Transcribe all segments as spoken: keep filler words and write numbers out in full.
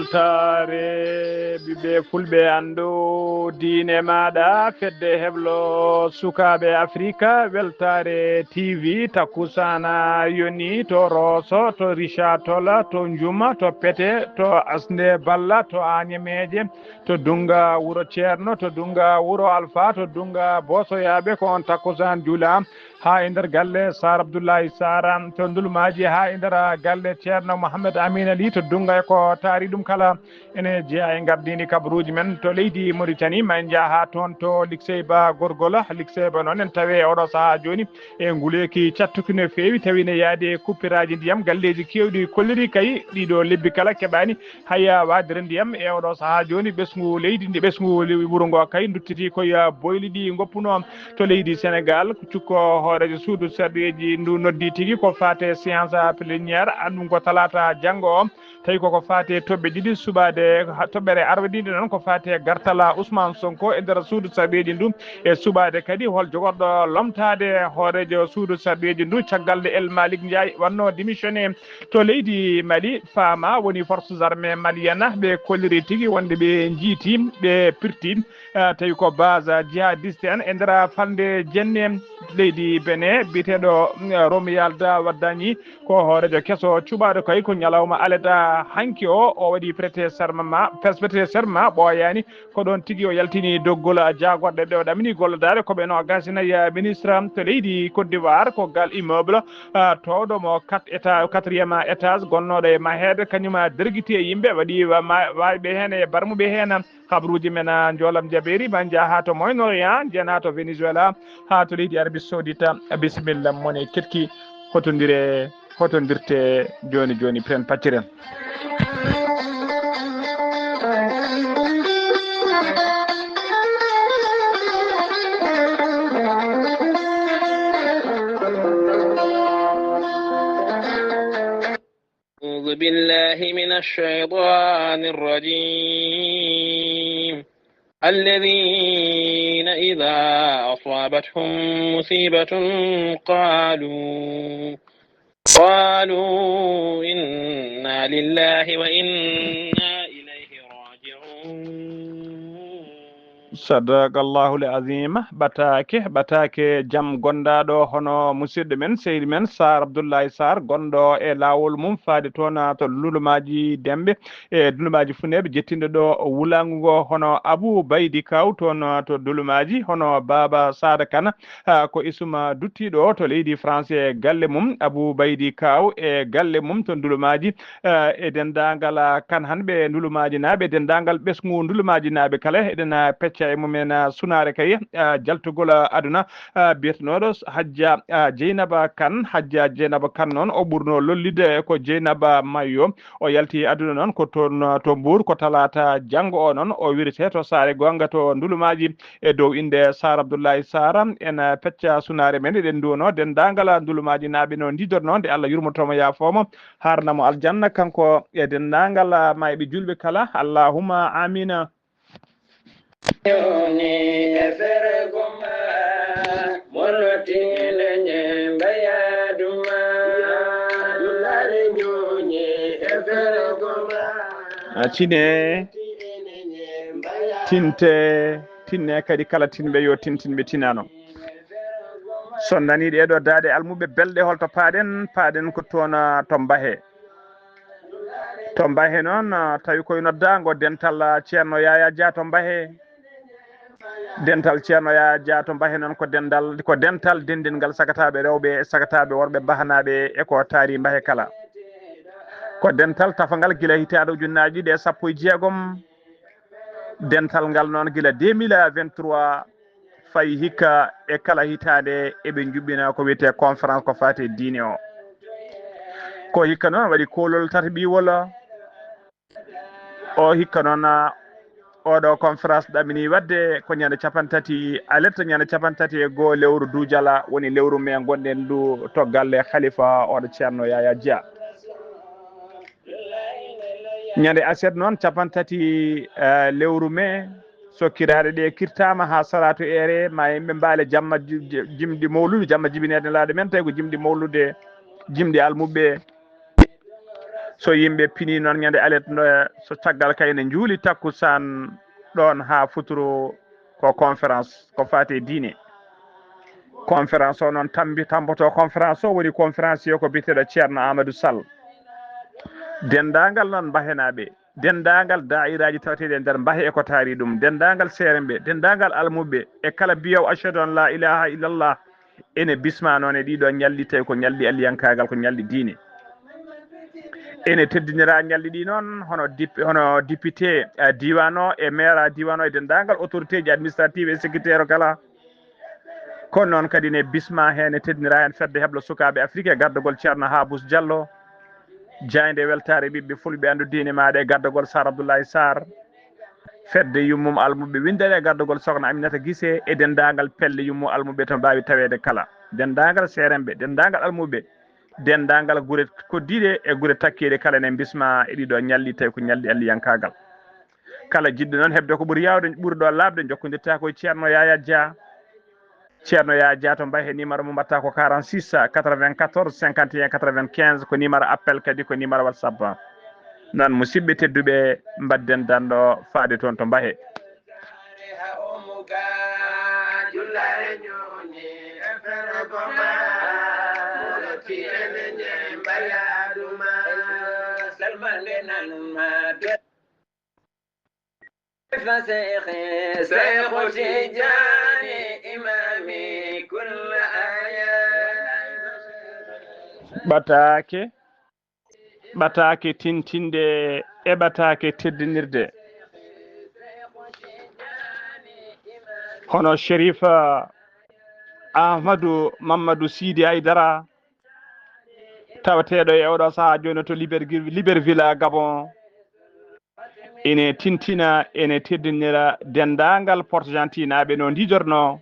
Weltaare ɓiɓɓe fulɓe, anndu diine maaɗa, fedde heblo sukaaɓe Afrika, weltaare T V, takkusaana yoni to Rooso, to Richard Tola, to Njuma, to Pete, to Asnde Balla, to Añemeeje, to Dunnga wuro Ceerno, to Dunnga wuro Alfa, to Dunnga Boosoyaaɓe, ko on takkusaan juulaa. Haa e nder galle Sar Abdullahi Sara to Ndulmaaji, haa e nder galle Ceerno Mohammed Amin Ali to Dunnga, e ko taari ɗum kala ene jeyaa e ngardiindi kabaruuji men to leydi Mauritanie. Ma en njah haa toon to Liksey Ba Gorgola. Liksey Ba noon en tawi e oɗo sahaa jooni e nguleeki cattuki no feewi, tawi ne yaadi e kuppiraaji ndiyam. Galleeji keewɗi kolliri kay ɗiɗo lebbi kala keɓaani haya waadere ndiyam e oɗo sahaa jooni. Ɓesngu leydi ndi, ɓesngu le-, wuro ngo kay duttiti ko ya boyli ɗi ngoppuno to leydi Senegal. Cukko hooreejo suudu sarɗiyeeji ndu noddi tigi ko faate séance plénière, ɗum ko talaata janngo o. Tawi koko faate toɓɓe ɗiɗi suɓaade, ha-, toɓɓere arwediinde noon ko faate gartala Ousmane Sonko e nder suudu sarɗiyeeji ndu, e suɓaade kadi hol jogorɗo lomtaade hooreejo suudu sarɗiyeeji ndu caggal nde El Malick Ndiaye wanno démissionné to leydi Mali. Faama woni forces armées maliennes ɓe kolliri tigi wonde ɓe njiiti, ɓe pirti, eh, tawi ko base jihadiste en e nder falnde jenne leydi Benin, biyeteeɗo, mm, Romuald Wadagni, ko hooreejo keso cuɓaaɗo kay ko ñalawma aleda hanki o, o waɗi prêter serment ma, pres-, prêter serment ɓooyaani. Ko ɗoon tigi o yaltini doggol jaagorɗe ɓe o ɗamini gollodaade ko ɓe noogaas e nayi ministre to leydi Côte d'Ivoire, ko gal immeuble, ah, toowɗo mo quatre éta-, quatrième étage gonnooɗo e maheede, kañum a dergiti e yimɓe, waɗi wa-, ma-, waayɓe heen e barmuɓe heen. Kabaruuji men, ah, njoolam jabeeri, ma en njah haa to Moyen-Orient, njeyen haa to Venezuela, haa to leydi Arabie Saoudite. Bisimilla, mone ketki, hotondire, hotondirte jooni jooni, piren pacciren. أعوذ بالله من الشيطان الرجيم. الذين إذا أصابتهم مصيبة قالوا، قالوا إنا لله وإنا إليه راجعون. Sadaqallahul azim. Ɓataake, ɓataake jam gondaaɗo hono musidɗo men, seydi men, Sar Abdullahi Sar, gonɗo e laawol mum faade toon to Ndulumaaji Demɓe, e Ndulumaaji Funeeɓe, jettinɗo ɗo wulaangu ngo, hono Abu Baydi Kaw toon to Ndulumaaji, hono Baaba Saada Kana, ah, ko isuma duttiiɗo to leydi France e galle mum, Abu Baydi Kaw e galle mum to Ndulumaaji, eh, e denndaangal, ah, kan hanɓe Ndulumaaji naaɓe, e denndaangal ɓesngu Ndulumaaji naaɓe kala, eɗen, ah, pecca e mum en, ah, sunaare kay, ah, jaltugol, ah, aduna, ah, biyetenooɗo Hajja, ah, Jeynaba Kan. Hajja Jeynaba Kan noon, o ɓurno lollide ko Jeynaba Mayyo. O yalti aduna noon ko toon, ah, to Mbuur, ko talaata janngo o noon, o wirete to saare goonga to Ndulumaaji e dow innde Sar Abdullahi Sara. En, ah, pecca sunaare men, eɗen nduwano denndaangal Ndulumaaji naaɓe no ndidorno, nde Allah yurmoto mo, yaafoo mo. Haarna mo aljanna, kanko e denndaangal maayɓe juulɓe kala. Allahumma amina. Jooni e fergo ma, molotinde ñembe yaaduma. Lare jooni e fergo ma. A tine, tinte, tinne kadi kala tinɓe yo tintinɓe tinano. So nanii ɗee ɗoo daaɗe almuɓɓe belɗe, holto paaɗen? Paaɗen ko toon, ah, to Mbahe. To Mbahe noon, ah, tawi koye noddaango dental, ah, Ceerno Yaya Dia to Mbahe. Dental Ceerno Yaya Dia to Mbahe noon ko dental, ko dental denndingal sagataaɓe rewɓe e sagataaɓe worɓe mbahanaaɓe e ko taari Mbahe kala. Ko dental tafangal gila hitaande ujunnaaji ɗiɗi e sappo e jeegom. Dental ngal noon gila deux mille vingt-trois fayi hikka e kala hitaande eɓe njuɓɓina ko wiyetee conférence ko faati e diine o. Ko hikka noon waɗi koolol tataɓiwol. O hikka noon, oɗo conférence ɗamini waɗde ko ñande cappanɗe tati, alerte ñande cappanɗe tati e goo lewru Duujala, woni lewru mee ngonɗen ndu to galle Khalifa oɗo Ceerno Yaya Dia. Ñande aset noon, cappanɗe tati, eh, lewru mee, so kiraaɗe ɗe kirtaama haa salaatu eere, ma yimɓe mbaale jamma ji-, ji-, jimɗi mawlude, jamma jibineede Nelaaɗo men, tawi ko jimɗi mawlude, jimɗi almuɓɓe. So yimɓe pini noon ñande alet, no, so caggal kay ne njuuli takkusaan ɗoon haa futuro, ko conférence ko faati e diine. Conférence o noon tambi, tamboto conférence o woni conférencier ko biyeteeɗo Ceerno Amadou Sall. Denndaangal noon Mbahenaaɓe, denndaangal daa'iraaji taweteeɗi e nder Mbahe e ko taari ɗum, denndaangal seeremɓe, denndaangal almuɓe e kala biyowo ashhadu an la ilaha illallah, ene bisma noon e ɗiɗo ñalɗi, tawi ko ñalɗi alliyankaagal, ko ñalɗi diine. Ene teddinira ñalɗi ɗi noon hono dip-, hono député, eh, diiwaan o e maire diiwaan o e denndaangal autorité ji administrative e sécuritaire kala. Kono noon kadi ne bisma heen, e teddinira heen fedde heblo sukaaɓe Afrique e gardagol Ceerno Habous Diallo, jaaynde weltaare ɓiɓɓe fulɓe anndu diine maaɗa e gardagol Sar Abdoulaye Sarr, fedde yummum almuɓe winndere e gardagol Sokhna Aminata Guissé e denndaangal pelle yummu almuɓe to mbaawi taweede kala, denndaangal seeremɓe, denndaangal almuɓe, denndaangal gure koddiiɗe e gure takkiiɗe kala ne bisma e ɗiɗo ñalɗi, tawi ko ñalɗi alliyankaagal. Kala jiɗɗo noon heɓde ko ɓuri yaawde, ɓuri ɗo laaɓde, jokkondirta ko e Ceerno Yaya Dia. Ceerno Yaya Dia to Mbahe, numéro mo mbaɗta ko quarante-six quatre-vingt-quatorze cinquante et un quatre-vingt-quinze, ko numéro appel kadi ko numéro WhatsApp. Noon, musidɓe tedduɓe, mbaɗden danɗo faade toon to Mbahe. فسيخي شيخ تجاني إمامي كل أيام. Ɓataake, ɓataake tintinde e ɓataake teddinirde. Hono Sherifa Ahmadu Mammadu Sidi Aydara, tawateeɗo e oɗo sahaa jooni to Libreville, Libreville, Gabon. Ene tintina, ene teddinira denndaangal Port-Gentil naaɓe no ndiidorno.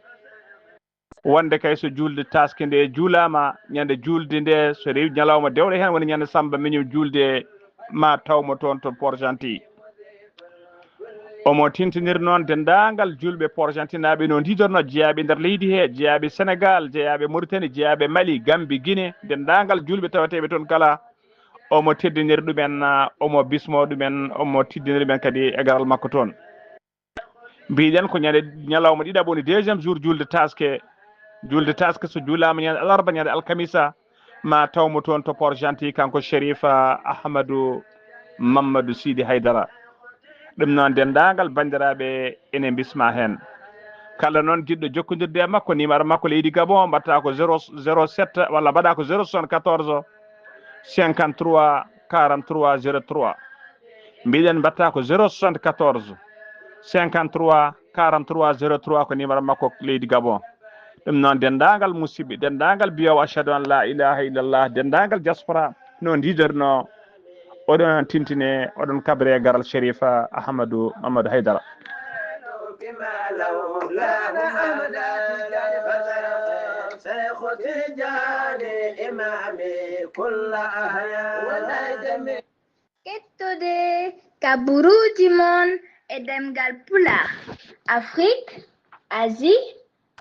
Wonde kay so juulde taaske nde juulaama, ñande juulde nde, so rewi ñalawma dewɗo heen, woni ñande Samba Miñum juulde, ma taw mo toon to Port-Gentil. Omo tintinir noon denndaangal juulɓe Port-Gentil naaɓe no ndiidorno, jeyaaɓe nder leydi he, jeyaaɓe Senegal, jeyaaɓe Mauritanie, jeyaaɓe Mali, Gambie, Guinée, denndaangal juulɓe tawateeɓe toon kala. Omo teddinir ɗumen, omo bismo ɗumen, omo teddinir ɗumen kadi e garal makko toon. Mbiɗen ko ñande, ñalawma ɗiɗaɓo woni deuxième jour julde taske. Julde taske so juulaama ñande alarba, ñande alkamisa, ma taw mo toon to Port-Gentil, kanko Sherifa Ahmadou Mamadou Sidi Haydara. Ɗum noon, denndaangal banndiraaɓe ene bisma heen. Kala noon jiɗɗo jokkondirde e makko, numéro makko leydi Gabon, mbaɗta ko zéro, zéro sept, walla mbaɗa ko zéro soixante-quatorze, cinquante-trois, quarante-trois, zéro trois. Mbiɗen mbaɗta ko zéro soixante-quatorze, cinquante-trois, quarante-trois, zéro trois, ko numéro makko leydi Gabon. Ɗum noon, denndaangal musidɓe, denndaangal mbiyowo ashhadu an la ilaha illallah, denndaangal diaspora no ndiidorno, oɗon tintine, oɗon kabre e garal Sherifa Ahmadou Mamadou Haydara. Kettude kabaruuji mon e ɗemngal Pulaar, Afrique, Asie,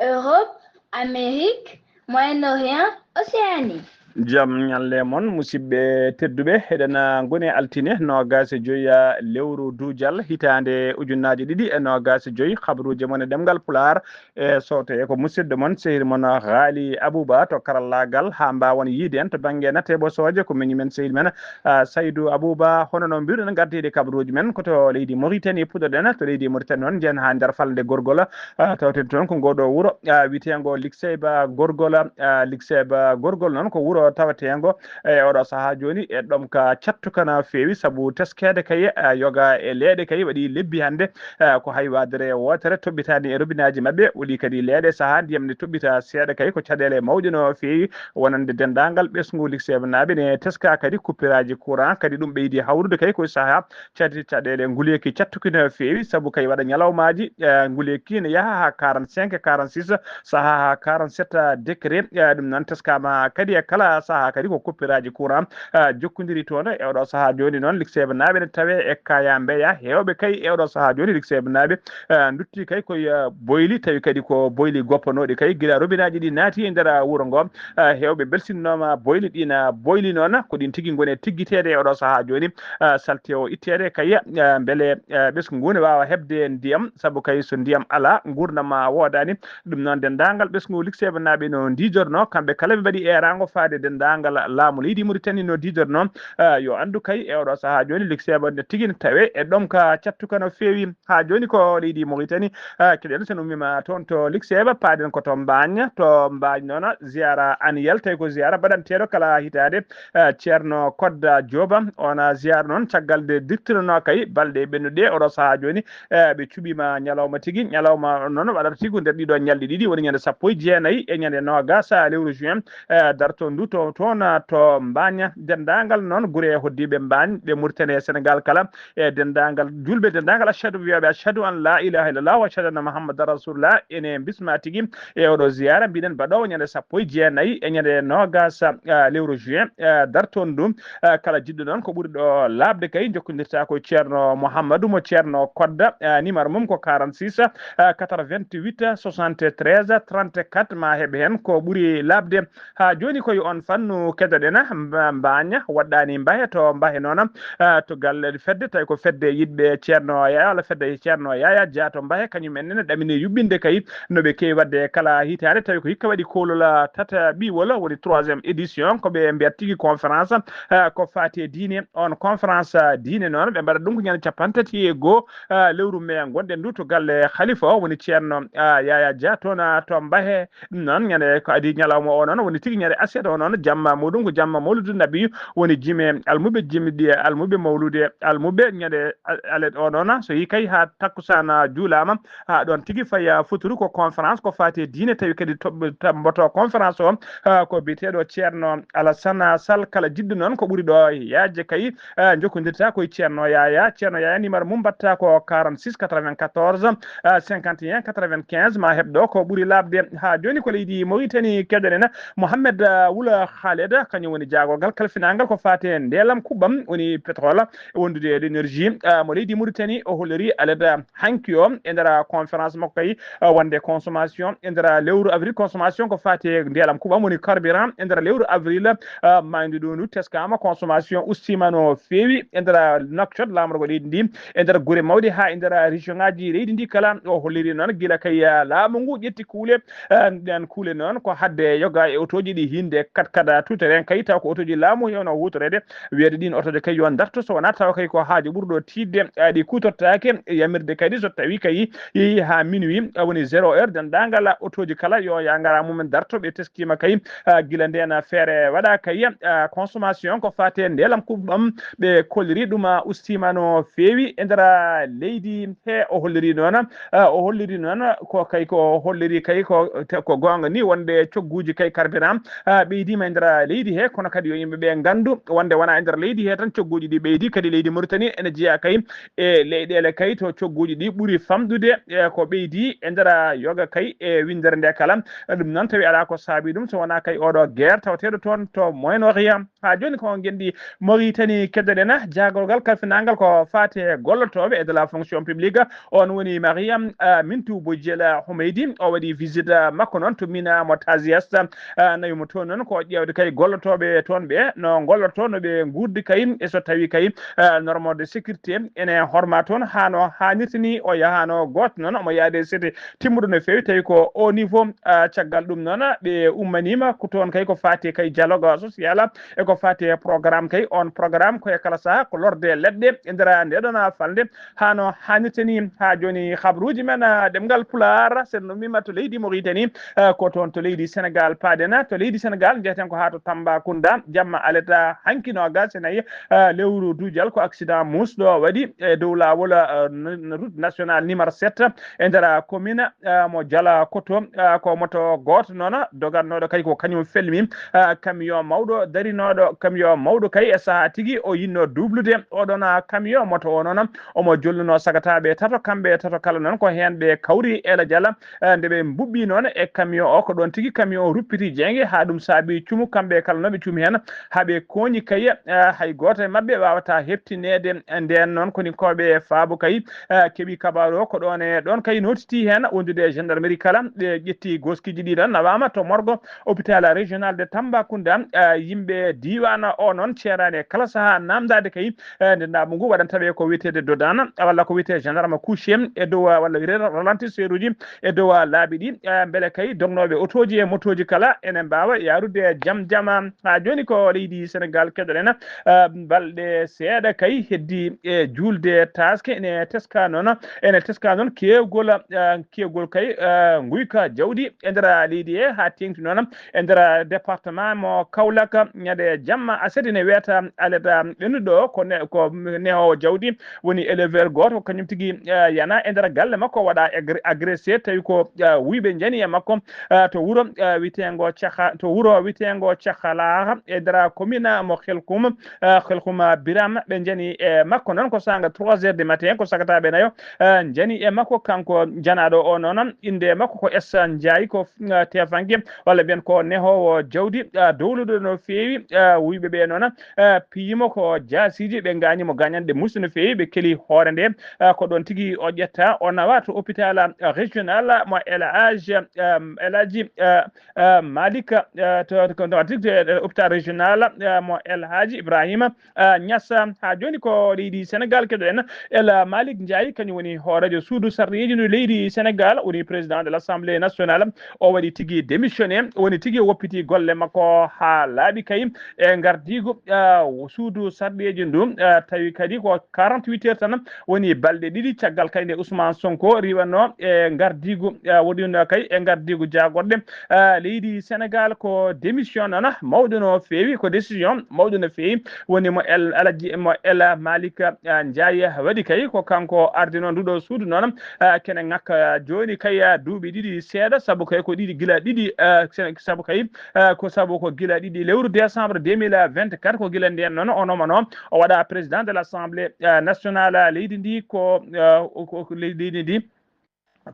Europe, Amérique, Moyen-Orient, Océanie. Jam ñalle mon, musidɓe tedduɓe. Eɗen, ah, ngoni e altine noogaas e joy, ah, lewru duujal hitaande ujunnaaje ɗiɗi e noogaas e joy. Kabaruuji mon e ɗemngal Pulaar e sooto e ko musidɗo mon, sehil mon, Haali Abuba to karallaagal, haa mbaawon yiide en to bannge natte ɓosooje, ko miñi men, sehil men, ah, Saydu Abuba. Hono no mbiruɗen, ngardiiɗe kabaruuji men ko to leydi Mauritanie puɗɗoɗen. To leydi Mauritanie noon, njeyen haa nder falnde Gorgol, ah, tawten toon ko ngoo ɗoo wuro, ah, wiyeteengo Likseyba Gorgol. Ah, Likseyba Gorgol noon ko wuro taweteengo e oɗo sahaa jooni e ɗomka cattuka no feewi, sabu teskeede kay, ah, yoga e leeɗe kay waɗi lebbi hannde, ah, ko hay waadere wootere toɓɓitaani e robinaaji maɓɓe. Waɗi kadi leeɗe sahaa ndiyam ne toɓɓita seeɗa kay, ko caɗeele mawɗe no feewi, wonande denndaangal ɓesngu Likseybanaaɓe ne teska kadi kuppiraaji courant, kadi ɗum ɓeydi hawrude kay ko sahaa cati caɗeele nguleeki cattuki no feewi, sabu kay waɗa ñalawmaaji, eh, nguleeki ne yaha haa quarante-cinq, quarante-six, sahaa haa quarante-sept degré. Eh, ɗum noon teskaama kadi e kala sahaa kadi ko coupure aji courant, ah, jokkondiri toon e oɗo sahaa jooni noon. Likseeɓe naaɓe ne tawee e Kaya Mbeya. Heewɓe kay e oɗo sahaa jooni, Likseeɓe naaɓe, ah, ndutti kay koye, ah, boyli, tawi kadi ko boyli goppanooɗi kay gila robinaaji ɗi naati e nder, ah, wuro ngo. Ah, heewɓe belsinnooma boyli ɗin, ah, boyli noon ko ɗin tigi ngoni e tiggiteede e oɗo sahaa jooni. Ah, salte o itteede kay, ah, mbele, ah, ɓesngu ngu ne waawa heɓde ndiyam, sabu kay so ndiyam alaa, nguurndam ma woodaani. Ɗum noon, denndaangal ɓesngu Likseeɓe naaɓe no ndiidornoo, kamɓe kala ɓe mbaɗi eeraango faade denndaangal laamu leydi Mauritanie no ndiidornoo. Ah, yo anndu kay e oɗo sahaa jooni Likseeɓe ne tigi ne tawee e ɗomka cattuka no feewi. Haa jooni ko leydi Mauritanie, ah, keɗen so en ummiima toon to Likseeɓe, paaɗen ko to Mbaañ. To Mbaañ noon, ziyaara annuel, tawi ko ziyaara mbaɗanteeɗo kala hitaande, ah, Ceerno Kodda Jooba. Oon ziyaara noon, caggal nde dirtinanoo kay balɗe ɓennuɗe, oɗo sahaa jooni, eh, ɓe cuɓiima ñalawma tigi. Ñalawma noon waɗata tigi ko nder ɗiɗo ñalɗi ɗiɗi, woni ñande sappo e jeenayi e ñande noogaas lewru juin, eh, darto ndu to, toon to Mbaañ. Denndaangal noon gure e hoddiiɓe Mbaañ, ɓe Mauritanie e Sénégal kala, e denndaangal juulɓe, denndaangal ashhadu, wiyooɓe ashhadu an la ilaha illallah wa ashhadu anna Muhammadan rasulullah, ene mbisma tigi e oɗo ziyaara, mbiɗen mbaɗoowo ñande sappo e jeenayi e ñande noogaas, ah, lewru juin, ah, dartoon ɗum. Ah, kala jiɗɗo noon ko ɓuri ɗo laaɓde kay, jokkondirta ko Ceerno Mouhammadou mo Ceerno Kodda, ah, numéro mum ko quarante-six, ah, quatre-vingt-huit, soixante-treize, trente-quatre, ma heɓ heen ko ɓuri laaɓde. Haa jooni ko e oon fannu keɗoɗen, Mba-, Mbaañ, waɗɗaani Mbahe to Mbahe noon, ah, to galle fedde, tawi ko fedde yiɗɓe Ceerno Yaya, walla fedde Ceerno Yaya Dia to Mbahe, kañum en ne ɗamini yuɓɓinde kay no ɓe keewi waɗde kala hitaande, tawi ko hikka waɗi koolol tataɓiwol, woni troisième édition, ko ɓe mbiyata tigi conférence, ah, ko faati e diine. On conférence, ah, diine noon, ɓe mbaɗa ɗum ko ñande capanɗe tati e goo, ah, lewru mee ngonɗen ndu to galle Khalifa o, woni Ceerno, ah, Yaya Dia toon, ah, to Mbahe. Ɗum noon, ñande ko adii ñalawma o noon, woni tigi ñande aset o noon, jamma muɗum ko jamma Mawludu Nabi, woni jime almuɓe, jimɗi almuɓe, mawlude almuɓe, ñande a-, alet o noon, so yi kay haa takkusaan juulaama, haa ɗoon tigi faya futuru ko conférence, ko faati e diine, tawi kadi toɓɓe tamboto conférence o, ah, ko biyeteeɗo Ceerno Alassane Sall. Kala jiɗɗo noon ko ɓuri ɗo yaajde kay, ah, jokkondirta koye Ceerno Yaya. Ceerno Yaya numéro mum mbaɗta ko quarante-six quatre-vingt-quatorze, ah, cinquante et un quatre-vingt-quinze, ma heɓ ɗo ko ɓuri laaɓde. Haa jooni ko leydi Mauritanie keɗoɗen Mohamed, ah, Wula Khaled, kañum woni jaagorgal kalfinaangal ko faati e ndeelam kuɓɓam, woni pétrole, e wondude e énergie, ah, mo leydi Mauritanie. O holliri alada hanki o e nder conférence makko kay, ah, wonde consommation e nder lewru avril, consommation ko faati e ndeelam kuɓɓam, woni carburant, e nder lewru avril, ah, maaydu ɗo ndu teskaama, consommation ustiima no feewi e nder Nouakchott, laamorgo leydi ndi, e nder gure mawɗe haa e nder région ngaji leydi ndi kala. O holliri noon gila kay, ah, laamu ngu ƴetti kuule, ah, ɗen kuule noon ko hadde yoga e otooji ɗi hinde kat kada tout terrain kay, taw ko otooji laamu hewno huutoreede, wiyde ɗin otooji kay yo darto, so wonaa tawa kay ko haaju ɓurɗo tiiɗde, ah, ɗi kuutortaake, e yamirde kadi so tawi kay yehi haa minuit, ah, woni zéro heure, denndaangal otooji kala yo ya ngara mumen darto, ɓe teskiima kay, ah, gila ndeen feere waɗa kay, ah, consommation ko faati e ndeelam kuɓɓam, ɓe kolliri ɗum, ah, ustiima no feewi e nder leydi he. O holliri noon, ah, o holliri noon ko kay ko holliri kay ko, ko goonga ni wonde cogguuji kay carburant, ah, ɓeydiima e nder leydi he, kono kadi yo yimɓe ɓe nganndu wonde wonaa e nder leydi he tan cogguuji ɗi ɓeydi, kadi leydi Mauritanie ene jeyaa kay e leyɗeele kay to cogguuji ɗi ɓuri famɗude, e ko ɓeydi e nder yoga kay e winndere nde kala. Ɗum noon tawi alaa ko saabi ɗum so wonaa kay oɗo guerre tawateeɗo toon to Moyen-Orient. Haa jooni ko ngenndi Mauritanie keɗoɗen, jaagorgal kalfinaangal ko faati e gollotooɓe e de la fonction publique. On woni Mariam, ah, Mintou Bojela Houmeydi. O waɗi visite, ah, makko noon to Mina mo Tazias. Ah, nawi mo toon noon ko ƴeewde kay gollotooɓe toon ɓe no ngollotoo, no ɓe nguurdi kay, e so tawi kay, ah, norme de sécurité ene horma toon haa no haanirta ni. O yahaano gooto noon, omo yaade sete timmuɗo no feewi, tawi ko au niveau, ah, caggal ɗum noon ɓe ummaniima ko toon kay ko faati kay dialogue social, e ko faati e programme kay. On programme ko e kala saha ko lorde leɗɗe e nder nde ɗon falnde haa no haanirta ni. Haa jooni habruuji men, ah, ɗemngal Pulaar, sen no mima to leydi Mauritanie, ah, ko toon to leydi Sénégal paaɗen. To leydi Sénégal njeheten ko haa to Tambacounda, jamma aleta hanki noogas e nayi, ah, lewru duujal ko accident muusɗo waɗi e dow laawol, ah, n-, n-, route nationale numéro sept e nder commune, ah, mo Jala Koto, ah, ko moto gooto noon dogannooɗo kay ko kañum felmi, ah, camion mawɗo darinooɗo, camion mawɗo kay e sahaa tigi o yinno dublude oɗon, ah, camion. Moto o noon omo jolluno sagataaɓe tato, kamɓe tato kala noon ko heen ɓe kawri Ela Jala, ah, nde ɓe mbuɓɓi noon e camion o, ko ɗoon tigi camion o ruppiti jeynge haa ɗum saabi cumu, kamɓe kala no ɓe cuumi heen, haa ɓe kooñi kay, eh, hay gooto e maɓɓe waawataa heɓtineede ndeen. Noon koni ko ɓe faabo kay, eh, keɓi kabaaru o ko ɗoon e ɗoon kay nootitii heen wondude e gendarmerie kala. Ɓe ƴetti goskiiji ɗi ɗoon nawaama to morgo hôpital régional de Tambacounda. Eh, yimɓe diiwaan o noon ceeraani e kala sahaa naamndaade kay, eh, nde laamu ngu waɗanta ɓe ko wiyeteede dodana walla ko wiyetee gendarme couché e dow, eh, walla wiyetee ralentisseur uji e dow, eh, laabi ɗi, eh, mbele kay dognooɓe otooji e motooji kala ene mbaawa yaarude jam jam. Haa jooni ko leydi Senegaal keɗoɗen, eh, balɗe seeɗa kay heddi e juulde taaske ene teska noon, ene teska noon keewgol, eh, keewgol kay, eh, nguyka jawdi e nder leydi he haa teeŋti noon e nder département mo Kaolack. Ñande jamma aset ene wiyata alerte ɓennuɗo ko ne-, ko nehoowo jawdi woni éleveur gooto ko kañum tigi, eh, yana e nder galle makko waɗa agre-, agressé tawi ko, eh, wuyɓe njani e makko, eh, to wuro, eh, witeengo Caha, to wuro witeengo Cahalaaha e nder commune mo Helkum, eh, Helkum Biram ɓe njani e makko noon ko saanga trois heures du matin ko sagata ɓe nayo, eh, njani e makko kanko janaaɗo o noon innde makko ko Essa Ndiaye ko, eh, teefanke walla mbiyen ko nehoowo jawdi, eh, dowluɗo no feewi, eh, wuyɓe ɓe noon, eh, piyimo ko jaasiiji ɓe ngaañi mo gaañanɗe muusɗe no feewi ɓe keli hoore nde, eh, ko ɗoon tigi o ƴetta o nawa to hôpital, eh, régional mo El Hadj, eh, El Hadji, eh, eh, Malick, eh, to, to, to, to, eh, hôpital régional, eh, mo El Hadji Ibrahima, eh, Niass. Haa jooni ko leydi Senegaal keɗoɗen. El Malick Ndiaye kañum woni hooreejo suudu sarɗiiji ndu leydi Senegaal woni président de l'Assemblée nationale. O waɗi tigi démissionné, woni tigi woppiti golle makko haa laaɓi kay e ngardiigu, eh, suudu sarɗiiji ndu, eh, tawi kadi ko quarante-huit heures tan woni balɗe ɗiɗi caggal kay nde Ousmane Sonko riiwanno e ngardiigu, eh, woni no kay e ngardiigu jaagorɗe, eh, leydi Senegaal ko démission noon mawɗo no feewi, ko décision mawɗo no feewi woni mo El Alaji, mo El Malick, eh, Ndiaye waɗi kay ko kanko ardino nduɗo suudu noon, eh, kene ŋakka jooni kay, eh, duuɓi ɗiɗi seeɗa sabu kay ko ɗiɗi gila ɗiɗi, eh, se-, sabu kay, eh, ko sabu ko gila ɗiɗi lewru décembre deux mille vingt-quatre ko gila ndeen noon o nomano o waɗa président de l'Assemblée, eh, nationale leydi ndi ko, eh, ko, ko leydi ndi.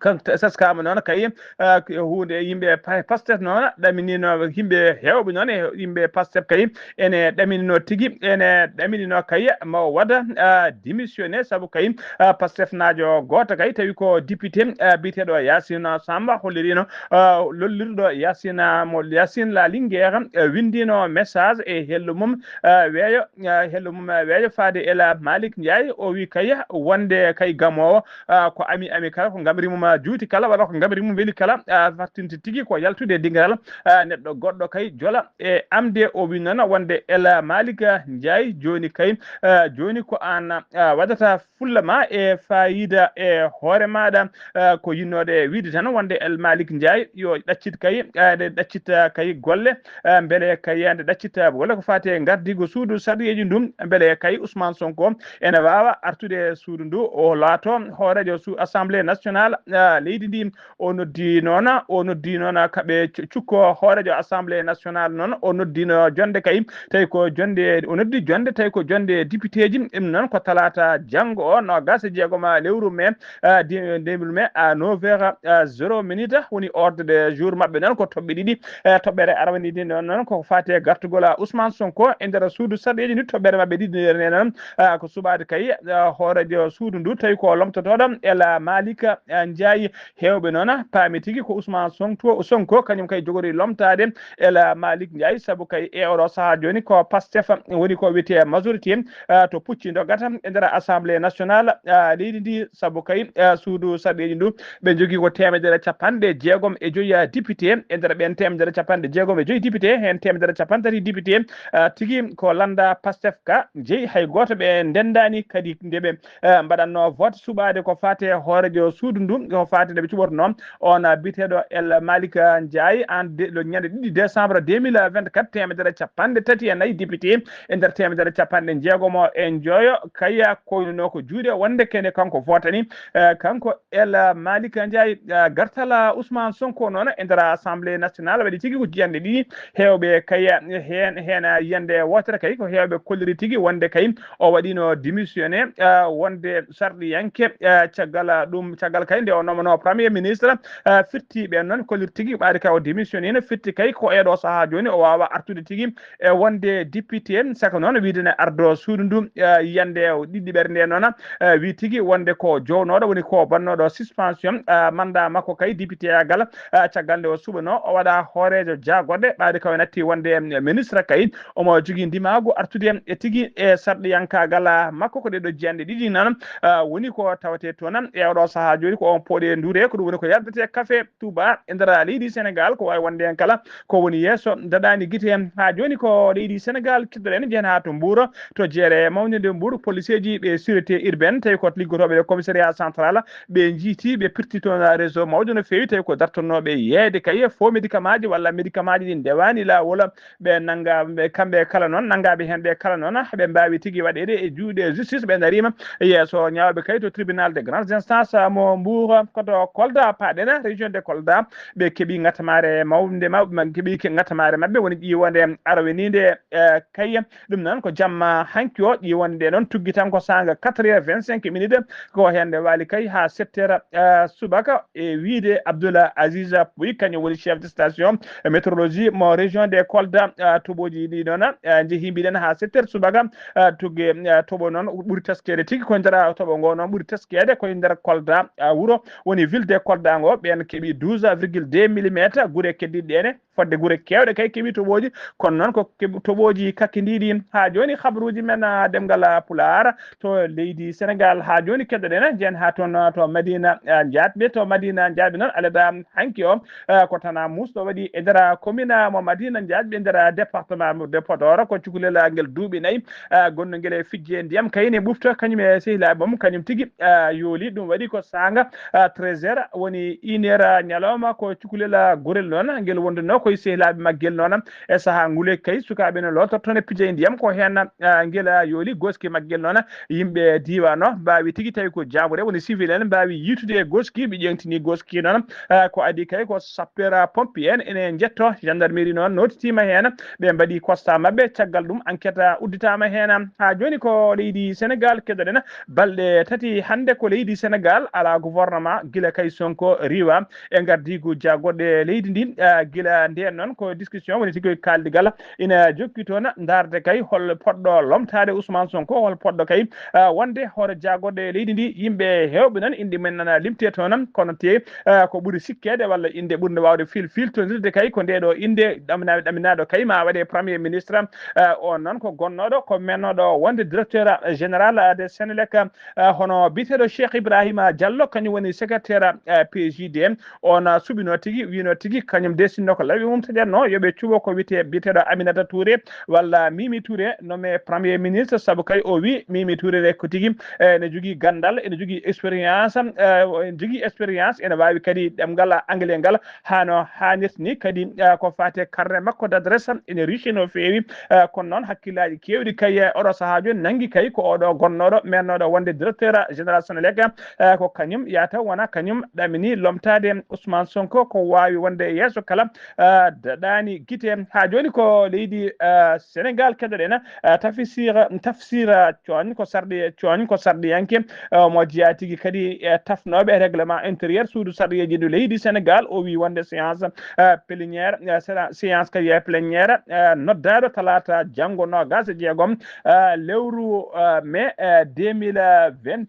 Kan t-, saskaama noon kay, eh, ko huunde yimɓe pa-, Pastef noon ɗaminino yimɓe heewɓe noon e yimɓe Pastef kay ene ɗaminino tigi, ene ɗaminino kay ma o waɗa, eh, démissionné sabu kay, eh, Pastef naajo gooto kay tawi ko député, eh, biyeteeɗo Yacine Samba hollirino, eh, lollirɗo Yacine mo Yacine La Linguère, eh, winndino message e hello mum, eh, weeyo, eh, hello mum, eh, weeyo faade El Malick Ndiaye o wi kay wonde kay gamoowo, ah, ko ami ami kala, ko ngamri mum, ah, juuti kala, walla ko ngamri mum weli kala, ah, fartinte tigi ko yaltude dingiral, ah, neɗɗo goɗɗo kay jola e amde. O wi noon wonde El Malick Ndiaye jooni kay, ah, jooni ko aan, ah, waɗata fulla ma e fayida e hoore maaɗa, ah, ko yinnoode wiide tan wonde El Malick Ndiaye yo ɗaccit kay, ah, ɗe ɗaccita kay golle, ah, mbele kay nde ɗaccita walla ko faati e ngardiigu suudu sarɗiyeeji ndu, mbele kay Ousmane Sonko ene waawa artude e suudu ndu, o laato hooreejo su-, Assemblée nationale, ah, leydi ndi. O noddi noon, o noddi noon kaɓe cu-, cukko hooreejo Assemblée nationale noon, o noddino jonnde kay, tawi ko jonnde, o noddi jonnde, tawi ko jonnde députéji, ɗum noon ko talaata janngo o, noogaas e jeegom lewru mai, ah, di-, lewru mai à neuf heures, ah, zéro minute, woni ordre de jour maɓɓe noon ko toɓɓe ɗiɗi, eh, toɓɓere araninde noon, noon ko faati e gartugol, ah, Ousmane Sonko e nder suudu sarɗiyeeji ndi, toɓɓere maɓɓe ɗiɗi nde noon, ah, ko suɓaade kay, ah, hooreejo suudu ndu, tawi ko lomtotooɗo El Malick, ah, Ndiaye. Heewɓe noon paami tigi ko Ousmane Sonko, Sonko kañum kay jogori lomtaade El Malick Ndiaye, sabu kay e oɗo sahaa jooni ko Pastef woni ko wiyetee majorité, ah, to pucci dogata e nder Assemblée nationale, ah, leydi ndi, sabu kay, ah, suudu sarɗiyeeji ndu ɓe njogii ko teemedere capanɗe jeegom e joyi, ah, député. E nder ɓeen teemedere capanɗe jeegom e joyi député, heen teemedere capanɗe tati député, ah, tigi ko lannda Pastef ka jeyi, hay gooto ɓe ndenndaani kadi nde ɓe, ah, mbaɗatno vote suɓaade ko faati e hooreejo suudu ndu, ko faati nde ɓe cuɓorno on, ah, biyeteeɗo El Malick Ndiaye, en de-, le ñande ɗiɗi décembre deux mille vingt-quatre, teemedere capanɗe tati e nayi député e nder teemedere capanɗe jeegom e joyo kay koynunoo ko juuɗe wonde kene kanko votani, eh, kanko El Malick Ndiaye, eh, gartal Ousmane Sonko noon e nder Assemblée nationale waɗi tigi ko jiyanɗe ɗiɗi heewɓe kay heen, heen yiyannde wootere kay ko heewɓe kolliri tigi wonde kay o waɗino démissionné, eh, wonde sarɗiyanke, eh, caggal ɗum, caggal kay nde o nomano premier ministre, eh, firti ɓen noon, kolliri tigi ɓaade ka o démissionné no firti kay ko eɗo sahaa jooni o waawa artude tigi e wonde député, saka noon wiide ne ardo suudu ndu, eh, yiyande o ɗiɗi ɓerde nde noon, eh, wi tigi wonde ko jownooɗo woni ko bannooɗo suspension, eh, mandat makko kay député agal, eh, caggal nde o suɓano o waɗa hooreejo jaagoɗe ɓaade ka o natti wonde, em, ministre kay omo jogii ndimaagu artude e tigi e sarɗiyankaagal makko ko ɗeɗo jiyande ɗiɗi noon, eh, woni ko tawate toon e oɗo sahaa jooni ko on pooɗe ndure ko ɗum woni ko yardete café Touba e nder leydi Sénégal ko waawi wonde en kala ko woni yeeso daɗaani gite en. Haa jooni ko leydi Sénégal keddoɗen jehen haa to Mbuur to jeere mawnde nde Mbuur policeeji ɓe sûreté urbaine tawi ko liggotooɓe e commissariat central ɓe njiiti ɓe pirti toon réseau mawɗo no feewi tawi ko dartonnooɓe yeeyde kay fo médicamentji walla médicamentji ɗi ndewaani laawol ɓe nannga ɓe kamɓe kala noon nanngaaɓe heen ɓe kala noon ɓe mbaawi tigi waɗeede e juuɗe justice ɓe ndariima yeeso ñaawɓe kay to tribunal de grande instance mo Mbuur koto Kolda paaɗen région de Kolda ɓe keɓi ŋatamaare mawnde maɓɓe keɓi ŋatamaare maɓɓe woni ƴiwonde arweniinde, eh, kay ɗum noon ko jamma hanki o ƴiwonde noon tuggi tan ko saanga quatre heures vingt-cinq minutes ko heen nde waali kay haa sept heures, eh, subaka e wiide Abdoul Aziz Pouy kañum woni chef de station météorologie mo région de Kolda, eh, toɓoji ɗi noon, eh, njehi mbiɗen haa sept heures subaka, eh, tugge, eh, toɓo noon ɓuri taskeede tigi ko nder toɓo ngo noon ɓuri taskeede koye nder Kolda, eh, wuro woni ville de Kolda ngo ɓen keɓi douze virgule deux millimétre gure keddiɗe ɗene fodde gure keewɗe kay keɓi toɓooji kono noon ko keɓi toɓooji kakkindiiɗi haa jooni habruuji men ah, demngal ah, pulaar to leydi Sénégal haa jooni keddoɗen jeen haa toon ah, to Madina ah, Njaatɓe to Madina Njaatɓe noon alada hanki o ah, ko tana muusɗo waɗi e nder ah, commune ah, mo Madina Njaatɓe e nder ah, département mo de Podor ko cukalel ah, ngel duuɓi nayi ah, gonnongel e fijje ndiyam kayne ɓufta kañum e sehilaaɓe mum kañum tigi ah, yooli ɗum waɗi ko saanga ah, treize heures woni une heure ñalawma ko cukalel gorel noon ngel wonduno koye sehilaaɓe maggel noon e sahaa ngule kay sukaaɓe no lootorto ne pija e ndiyam ko heen ah, ngel yooli goski maggel noon yimɓe diiwaan o mbaawi tigi tawi ko jaambuure woni civil en mbaawi yiitude e goski ɓe ƴeŋtini goski noon ah, ko adii kay ko sapeur pompier en ene njetto gendarmerie noon nootitiima heen ɓe mbaɗi constat maɓɓe caggal ɗum enquête udditaama heen haa jooni ko leydi Sénégal keɗoɗen balɗe tati hannde ko leydi Sénégal alaa gouvernement gila kay Sonko riiwa e ngardiigu jagorɗe leydi ndi ah, gila ndeen noon ko discussion woni tigi kaaldigal ina jokki toon ndaarde kay hol poɗɗo lomtaade Ousmane Sonko hol poɗɗo kay ah, wonde hoore jagorɗe leydi ndi yimɓe heewɓe noon inɗe men nana limte toon kono te ah, ko ɓuri sikkeede walla innde ɓurnde waawde fil filtondirde kay ko ndeɗo innde ɗaminaaɗo ɗaminaaɗo kay ma waɗe premier ministre ah, on noon ko gonnooɗo ko mennoɗo wonde directeur général de Sénélec ah, hono biyeteeɗo Cheikh Ibrahima Diallo kañum woni secrétaire ah, P J D on ah, suɓino tigi wino tigi kañum desinno ko lawi mum taƴatno yoɓe cuɓo ko wiyete biyeteeɗo Aminata Touré walla Mimi Touré nommé premier ministre sabu kay o wi Mimi Touré ne ko tigi eh, ene jogii ganndal ene jogii expérience eh, ene jogii expérience ene waawi kadi ɗemngal anglais ngal hano haanirta ni kadi eh, ko faate carnet makko d'adresse ene riche no feewi eh, kono noon hakkillaaji keewɗi kay eh, oɗo sahaa jooni nanngi kay ko oɗo gonnooɗo mennooɗo wonde directeur général Senelec eh, ko kañum yata wona kañum ɗamini lomtaade Ousmane Sonko ko waawi wonde yeeso kala eh, daɗaani gite haa jooni ko leydi eh, Sénégal keɗoɗen eh, tafsir tafsir coñ ko sarɗi coñ ko sarɗiyanke eh, mo jeyaa tigi kadi e tafnooɓe règlement intérieur suudu sarɗiyeeji ɗo leydi Sénégal o wi wonde séance eh, plénière eh, séra- séance kadi e plénière eh, noddaaɗo talaata janngo noogas e jeegom eh, lewru eh, mai eh, deux mille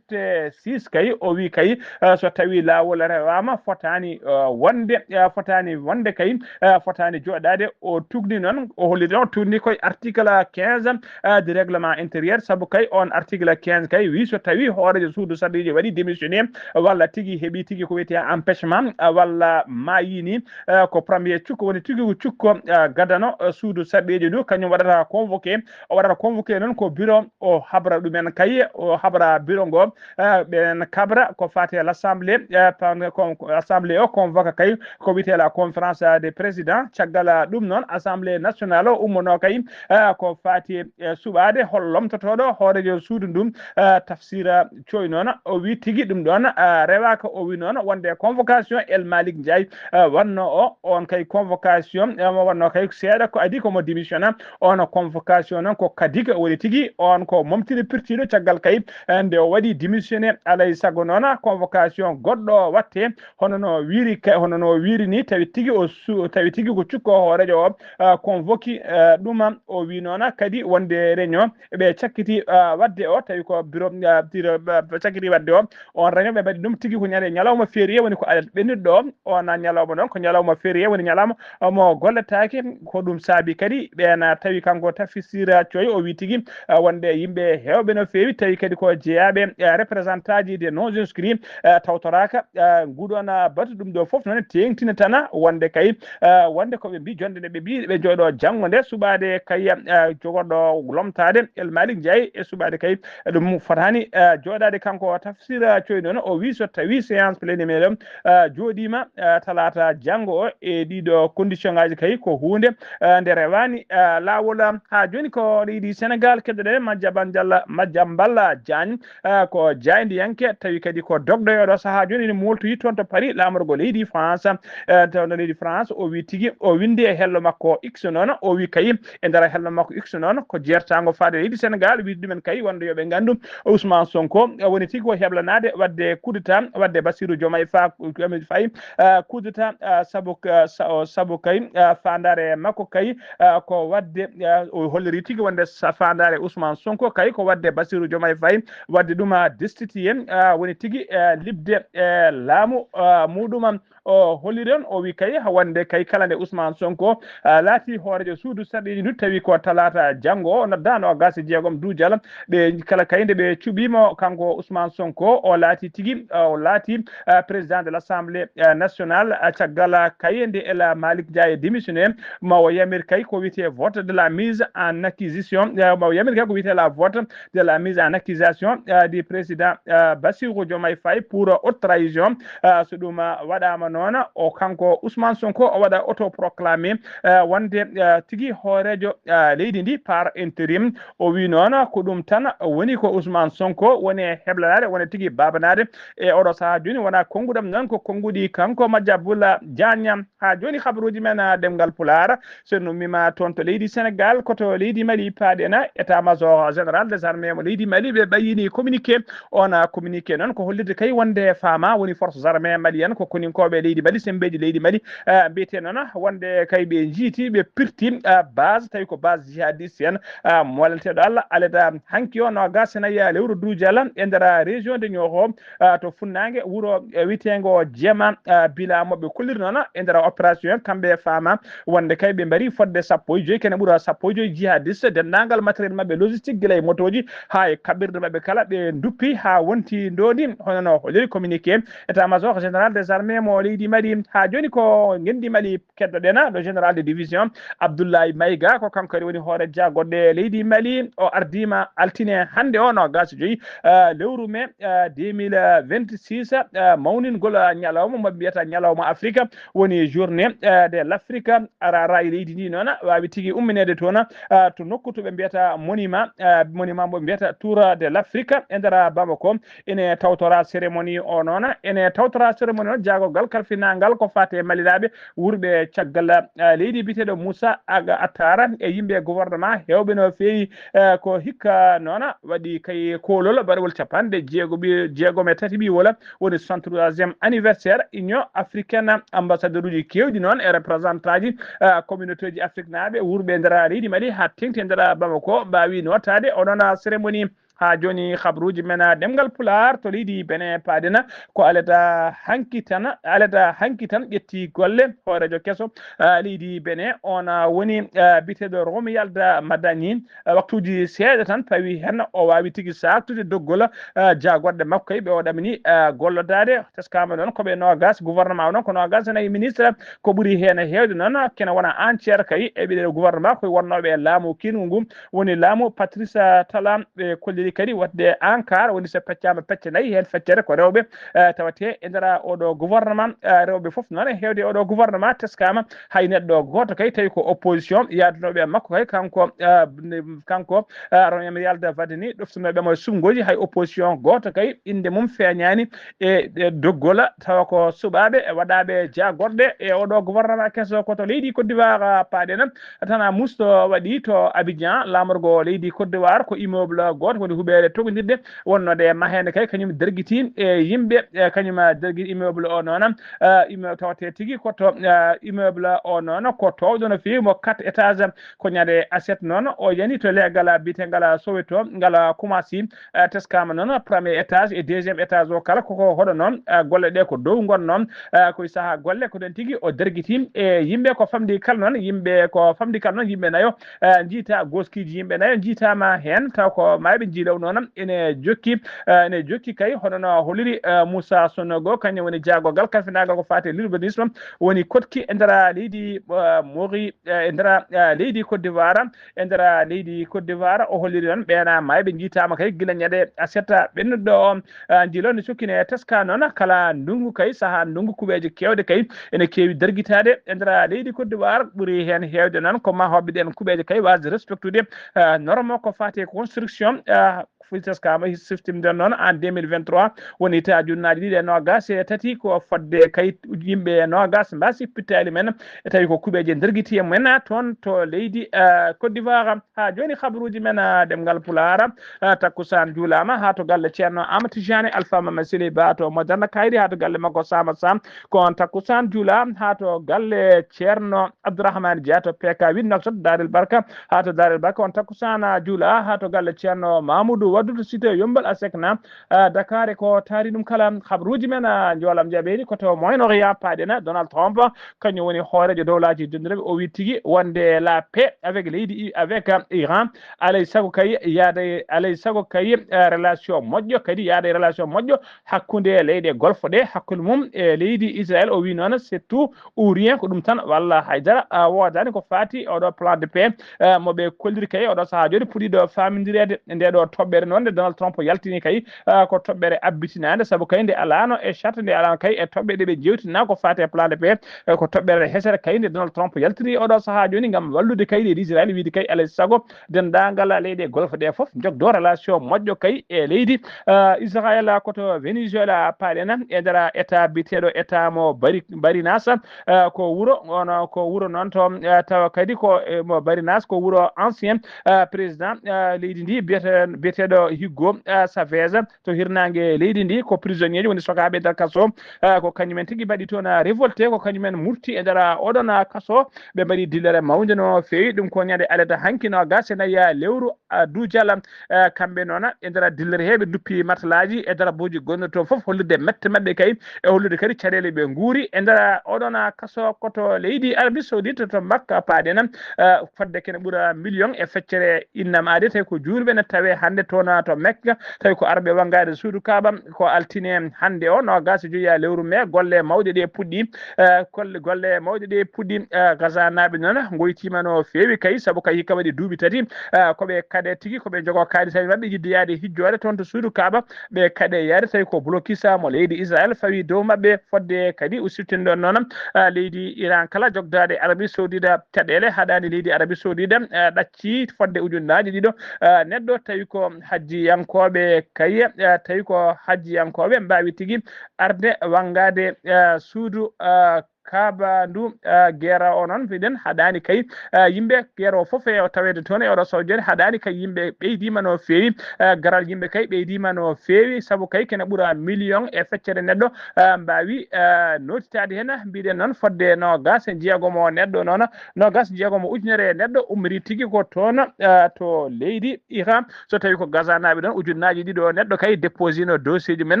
vingt-six kay o wi kay eh, so tawi laawol rewaama fotaani eh, wonde eh, fotaani wonde kay eh, fotaani jooɗaade o tugni noon o holli ɗon tugni koye article quinze eh, du règlement intérieur sabu kay on article quinze kay wi so tawi hoorejo suudu sarɗiiji waɗi démissionné walla tigi heɓi tigi ko wiyete empêchement eh, walla maayini eh, ko premier cukko woni tigi ko cukko eh, gadano eh, suudu sarɗiiji ɗu kañum waɗata convoqué o waɗata convoqué noon ko bureau o habra ɗumen kay o habra bureau ngo eh, ɓen kabra ko fate l'assemblée eh, pan- con- assemblée o convoque kay ko wiyete la conférence des présidents président. Caggal, ah, ɗum noon, Assemblée nationale o ummono kay, ah, ko faati e suɓaade hol lomtotooɗo hooreejo suudu ndu, ah, Tafsira Coy noon, o wi tigi ɗum ɗoon, ah, rewaaka. O wi noon wonde convocation El Malick Ndiaye, ah, wanno o, on kay convocation, ah, mo wanno kay seeɗa ko adi ko mo démissionna. On convocation noon ko kadi ko woni tigi, on ko momtini pirtiiɗo caggal kay, eh, nde o waɗi démissionné. Alay sago noon convocation goɗɗo watte, hono no wiiri ka-, hono no wiiri ni, tawi tigi o su-, tawi tigi ko cukko hooreejo o, ah, convoqué, ah, ɗuma. O wi noon kadi wonde réunion ɓe cakkiti, ah, waɗde o, tawi ko bureau, ah, bureau, ah, ɓe cakkiti waɗde o, on réunion ɓe mbaɗi ɗum tigi ko ñande ñalawma férié, woni ko alet ɓennuɗo o. On ñalawma noon ko ñalawma férié, woni ñalawma mo golletaake. Ko ɗum saabi kadi ɓeen tawi kanko Tafsira Coy o wi tigi, ah, wonde yimɓe heewɓe no feewi, tawi kadi ko jeyaaɓe, ah, représentant ji des non inscrits, ah, tawtoraaka, ah, nguɗon, ah, batu. Ɗum ɗo fof noon teeŋtina tan wonde kay, ah, wonde ko ɓe mbi jonde nde ɓe mbi ɓe jooɗo janngo nde suɓaade kay, ah, jogorɗo lomtaade El Malick Ndiaye e suɓaade kay ɗum fotaani, ah, jooɗaade. Kanko Tafsira Coy noon o wi so tawi séance plénière o, ah, jooɗiima, ah, talaata janngo o e ɗiɗo condition ngaji kay ko huunde, ah, nde rewaani, ah, laawol. Ah, haa jooni ko leydi Sénégal keddoɗen Madiambal Diallo, Madiambal Diagne, ah, ko jaayndiyanke, tawi kadi ko dogɗo e oɗo sahaa jooni ene mooltoyi toon to Paris, laamorgo leydi France. Ah, taw no leydi France o wi tigi, o winndi e hello makko X noon, o wi kay e nder hello makko X noon ko jeertaango faade leydi Sénégal, wiide ɗumen kay wonde yo ɓe nganndu Ousmane Sonko, eh, woni tigi ko heblanaade waɗde coup d'état, waɗde Bassirou Diomaye Fa-, Diomaye Faye, eh, coup d'état, eh, sabu, eh, sa-, o, sabu kay, eh, faandaare makko kay, eh, ko waɗde, eh, o holliri tigi wonde sa-, faandaare Ousmane Sonko kay ko waɗde Bassirou Diomaye Faye, waɗde ɗum, eh, destitué, eh, woni tigi, eh, liɓde, eh, laamu, eh, muɗum. O holliren, o wi kay wonde kay kala nde Ousmane Sonko, ah, laati hooreejo suudu sarɗiiji ndu, tawi ko talaata janngo o, noddaano noogaas e jeegom Duujal, ɓe kala kay nde ɓe cuɓiima kanko Ousmane Sonko, o laati tigi, ah, o laati, ah, président de l'Assemblée, ah, nationale, ah, caggal, ah, kay nde El Malick Ndiaye démissionné, ma o yamir kay ko wiyetee vote de la mise en accusation, ah, ma o yamir kay ko wiyetee la vote de la mise en accusation, ah, du président, ah, Bassirou Diomaye Faye pour haute trahison. Ah, so ɗum, ah, waɗaama noon, o kanko Ousmane Sonko o waɗa autoproclamé, ah, wonde, ah, tigi hooreejo, ah, leydi ndi par intérim. O wi noon ko ɗum tan woni ko Ousmane Sonko woni e heblanaade, woni tigi babanaade e oɗo sahaa jooni. Wonaa konnguɗam noon, ko konnguɗi kanko Madiambal Diagne. Haa jooni habaruuji men, ah, ɗemngal Pulaar, so en ummiima toon to leydi Sénégal, ko to leydi Mali paaɗen. État-major général des armées mo leydi Mali, ɓe ɓayyini communiqué. On, ah, communiqué noon ko hollirde kay wonde faama woni forces armées maliennes ko koninkooɓe leydi Mali, semmbeeji leydi Mali, ah, mbiyetee noon wonde kay ɓe njiiti, ɓe pirti, ah, base, tawi ko base jihadiste en, ah, molanteeɗo Allah, aleda hanki o noogaas e nayi lewru Duujal e nder région de Nioro, ah, to funnaange wuro, eh, wiyeteengo Jema, ah, bila mo ɓe kolliri noon e nder opération, kamɓe faama wonde kay ɓe mbari fodde sappo e joy, kene ɓura sappo e joy jihadiste, denndaangal matériel maɓɓe logistique, gila e motooji haa e kaɓirɗe maɓɓe kala, ɓe nduppi haa wonti ndoondi, hono no holliri communiqué état-major général des armées mo leydi Mali. Haa jooni ko ngenndi Mali keddoɗen, ɗo général de division Abdoulaye Maïga, ko kanko kadi woni hoore jaagorɗe leydi Mali. O ardiima altine hannde o, noogaas e joy, ah, lewru mai, ah, deux mille vingt-six, ah, mawningol, ah, ñalawma mo ɓe mbiyata ñalawma Afrique, woni journée, ah, de l'Afrique. Ara, ara e leydi ndi noon, waawi tigi ummineede toon, ah, to nokku to ɓe mbiyata monument, ah, monument mo ɓe mbiyata Tour de l'Afrique e nder Bamako. Ene tawtora cérémonie o noon, ene tawtora cérémonie o jaagorgal kalfinaangal ko faati e Maliraaɓe wuurɓe caggal, ah, leydi biyeteeɗo Moussa Aga Attara e yimɓe gouvernement heewɓe no feewi, ah, ko hikka noon waɗi kay koolol baɗewol capanɗe jeego ɓi-, jeegom e tati ɓiwol woni soixante-troisième anniversaire Union africaine. Ambassadeur uji keewɗi noon e représentant ji, ah, communauté ji afrique naaɓe wuurɓe e nder leydi Mali haa teeŋti e nder Bamako mbaawi nootaade onon cérémonie. Haa jooni, habaruuji men, ah, ɗemngal Pulaar to leydi Benin paaɗen ko alada hanki tan, alada hanki tan ƴetti golle hooreejo keso, ah, leydi Benin. On, ah, woni, ah, biyeteeɗo Romuald Madani. Ah, waktuuji seeɗa tan pawi heen, o waawi tigi saaktude doggol, ah, jaagorɗe makko kay ɓe o ɗamini, ah, gollodaade. Teskaama noon ko ɓe noogaas, gouvernement o noon ko noogaas e nayi ministre. Ko ɓuri heen heewde noon kene wona entière kay e ɓiɗe gouvernement koye wonnooɓe e laamu kiinngu ngu, woni laamu Patrice Talon. Ɓe kolli kadi waɗde encart, woni so peccaama pecce nayi, heen feccere ko rewɓe, eh, tawatee e nder oɗo gouvernement. Eh, rewɓe fof noon e heewde oɗo gouvernement teskaama, hay neɗɗo gooto kay tawi ko opposition yaadunooɓe e makko kay, kanko, eh, ne- kanko, eh, Royam Yalda Vadeni, ɗoftunooɓe mo e suɓngooji, hay opposition gooto kay innde mum feeñaani e, e doggola, tawa ko suɓaaɓe e waɗaaɓe jaagorɗe e oɗo gouvernement keso ko to leydi Côte d'Ivoire, ah, paaɗen. Tana Musto waɗi to Abidjan, laamorgo leydi Côte d'Ivoire, ko immeuble gooto woni huɓeere togondirde wonnode ma heen kay, kañum dergiti e yimɓe, e kañum, ah, dergiti immeuble o noon, ah, immeuble tawate tigi ko to, ah, immeuble o noon ko toowɗo no feewi, mo quatre étages, ko ñande aset noon o yani to leegal biyetegal Soweto, ngal kumasi, eh, teskama noon premier étage e deuxième étage o kala koko hoɗo noon, eh, golle ɗe ko dow ngon noon, eh, koye saaha golle ko ɗon tigi o dergiti e yimɓe ko famɗi kala noon, yimɓe ko famɗi kala noon, yimɓe nayo, eh, jiita goskiji yimɓe nayo jiitama heen, taw ko mayɓe jiilaw noon ene jokki, eh, ene jokki kay hono no holiri, eh, Moussa Sonogo, kañum woni jaagogal kalfinagal ko fate l'urbanisme, woni koɗki e nder leydi, eh, Mori, eh, e nder, eh, leydi Côte d'Ivoire, e nder leydi Côte d'Ivoire. O holliri noon ɓeena mayɓe jiitama kay gila ñande aset ɓennuɗo o, eh, jilo ne sukkine teska noon kala ndungu kay, saaha ndungu kuɓeje kewɗe kay ene keewi dergitade e nder leydi Côte d'Ivoire. Ɓuri heen heewde noon ko mahooɓe ɗen kuɓeje kay wasde respectude, eh, norme ko fate construction, eh, Fouta Scam siftimde noon en deux mille vingt-trois, woni ta junnaji ɗiɗi e nogas e tati, ko fodde kay yimɓe nogas mbasi pittali men, e tawi ko kuɓeje dergiti e mumen toon to leydi, eh, Côte d'Ivoire. Ha joni habaruji men, eh, ɗemngal Pulaar, eh, takkusan juulama ha to galle Ceerno Amadou Tijani Alpha Mama Sili Ba to Moderne Kayri, ha to galle makko Sama Sam, ko on takkusan juula ha to galle Ceerno Abdourahmane Dia to P K huit Nouakchott Darel Barka, ha to Darel Barka on takkusan juula ha to galle Ceerno Mamoudou Waddu to cité Yombal Asekna, ah, Dakar e ko taari ɗum kala. Habaruji men, ah, joolam jaɓeeni ko to Moyen Orient paaɗen. Donald Trump kañum woni hooreejo dowlaaji dendiraaɓe, o wi tigi wonde la paix avec leydi I- avec, ah, Iran, alay sago kay yaada, alay sago kay, ah, relation moƴƴo, kadi yaada e relation moƴƴo hakkunde leyɗe Golfe ɗe, hakkunde mum e leydi Israël. O wi noon c'est tout ou rien, ko ɗum tan walla haydara, ah, woodani ko fati oɗo plan de paix, ah, mo ɓe kolliri kay oɗo saha joni puɗiɗo famindireede. Nde ɗo toɓɓere noon nde Donald Trump yaltini kay, ah, ko toɓɓere abbitinaande, sabu kay nde alano e charte, nde alano kay e toɓɓe ɗe ɓe jewtina ko fati e plan de paix, eh, ko toɓɓere hesere kay nde Donald Trump yaltiri oɗo saha joni ngam wallude kay leydi Israël, wiide kay alay sago dendagal leyɗe Golfe ɗe fof jogdo relation moƴƴo kay e leydi, ah, Israël. Ko to Venezuela paaɗen e nder état biyeteɗo état mo Bari- Barinas, ah, ko wuro on, ko wuro noon to, ah, tawa kadi ko, eh, mo Barinas ko wuro ancien, ah, président, ah, leydi ndi biyete- biyeteɗo Hugo, ah, Chavez to hirnangue leydi ndi. Ko prisonnier ji woni sokaaɓe e nder kaso, ah, ko kañumen tigi mbaɗi toon, ah, révolté, ko kañumen murti e nder, ah, oɗon, ah, kaso. Ɓe mbaɗi dillere mawnde no feewi. Ɗum ko ñande alata hanki no gasi nayi, ah, lewru, ah, Dujal. Eh, kamɓe noon e nder dillere he ɓe duppi matalaji e daraboji gonno toon fof, hollirde mette maɓɓe kay, e hollude kadi caɗele ɓe nguuri e nder oɗon kaso ko to leydi Arabie Saoudite to Makka paaɗen. Eh, fodde kene ɓura million e feccere innamaade, tawi ko juulɓe ne tawe hannde toon to Makka, tawi ko arɓe wanngaade suudu Kaaba. Ko altine hannde o, nogas e joyi lewru mai, golle mawɗe ɗe puɗɗi. Eh, golle, golle mawɗe ɗe puɗɗi. Eh, Gaza naaɓe noon ngoytima no feewi kay, sabu kay hikka waɗi duuɓi tati, eh, ko ɓe kaɗe tigi, ko ɓe jogo kaalisi maɓɓe yiɗde yaade hijjoore toon to suudu Kaaba. Ɓe kaɗe yaade, tawi ko blocus mo leydi Israël fawi dow maɓɓe. Fodde kadi usittinɗon noon, eh, leydi Iran kala jogdaade Arabie Saoudite caɗeele, haɗani leydi Arabie Saoudite, eh, ɗacci fodde ujunnaaji ɗiɗo, eh, neɗɗo, tawi ko hajjiyankooɓe kay, eh, tawi ko hajjiyankooɓe mbaawi tigi arde wanngaade, eh, suudu, eh, Kaaba ndu, eh, gera o noon, mbiɗen haɗani kay, eh, yimɓe gera o fof e o tawede toon e oɗo sawjere, haɗani kay yimɓe ɓeydima no feewi, eh, garal yimɓe kay ɓeydima no feewi, sabu kay kene ɓura million e feccere neɗɗo, eh, mbawi, eh, notitade hen. Mbiɗen noon fodde nogas e jeegomo neɗɗo noon, nogas e jeegomo ujunere neɗɗo ummori tigi ko toon, eh, to leydi Iran. So tawi ko Gaza naaɓe ɗon, ujunnaaji ɗiɗo neɗɗo kay déposé no dossier ji men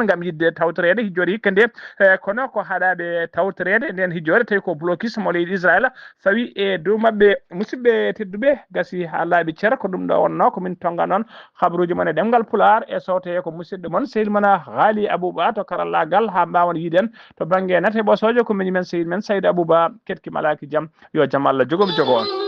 ngam yiɗde tawtoreede hijjoore hikka nde. Eh, kono ko haɗaɓe tawtoreede nden hijjoore, tawi ko blocus mo leydi Israël fawi e dow maɓɓe. Musidɓe tedduɓe, gasi ha laaɓi cer, ko ɗum ɗo wonno ko min tonga noon habaruji mon e ɗemngal Pulaar, e sawte ko musidɗo mon sehil mon Haali Abouba to karallagal, ha mbawon yiiden to bangge nate ɓosoojo ko miñi men sehil men Saydu Abouba. Ketki malaki jam, yo jam Allah jogomi jogo on.